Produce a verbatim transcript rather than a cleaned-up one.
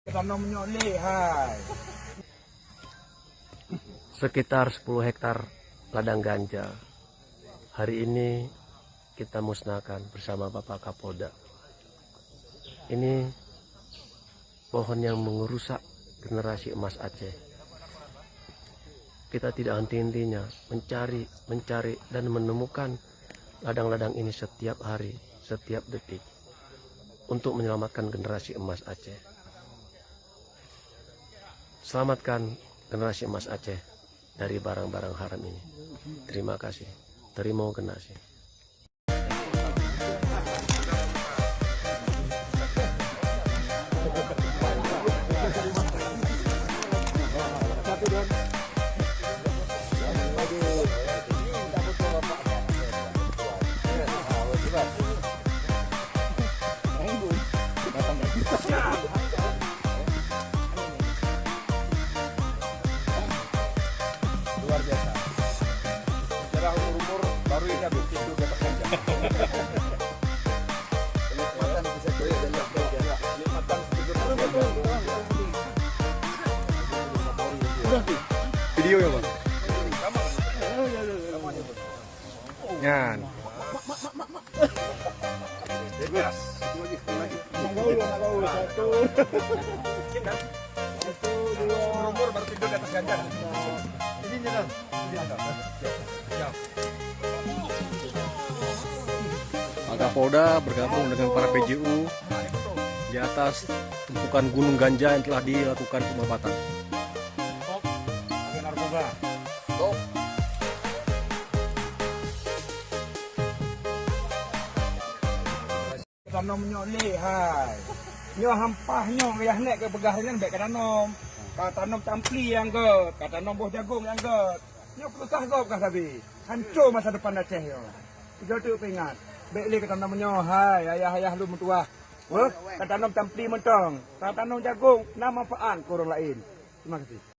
Tanam menyok lé, hai. Sekitar sepuluh hektar ladang ganja hari ini kita musnahkan bersama Bapak Kapolda. Ini pohon yang mengerusak generasi emas Aceh. Kita tidak henti-hentinya mencari, mencari, dan menemukan ladang-ladang ini setiap hari, setiap detik untuk menyelamatkan generasi emas Aceh. Selamatkan generasi emas Aceh dari barang-barang haram ini. Terima kasih. Terima generasi. Luar biasa. Sejarah umur-umur baru ini habis pintu ke atas ganja. Kenikmatan bisa jadi ganja. Kenikmatan sebagai ganja. Video ya, Bang? Nyan. Bebas. Nak gaul, nak gaul. Satu. Satu, dua. Umur baru tidur di atas ganja. Ini, ini, Bang. Ini, Bang. Maka Polda bergabung dengan para P J U di atas tumpukan gunung ganja yang telah dilakukan pemabatan. Stop. Pakai narkoba. Stop. Tanom nyoe lé hai. Nyoe hampah nyoe yah nek keu peugah nyan bèk ka tanom. Ka tanom campli nyang gèt, ka tanom boh jagong nyang gèt. Nyoe peususah gob ka sabe. Hanco masa depan Aceh nyoe. Tiga tu peuingat. Bèk lé ka tanom nyoe hai ayah-ayah lôn meutuwah. Weh, ka tanom campli mantong. Ka tanom jagong na manfaat keu ureueng laén. Terima kasih.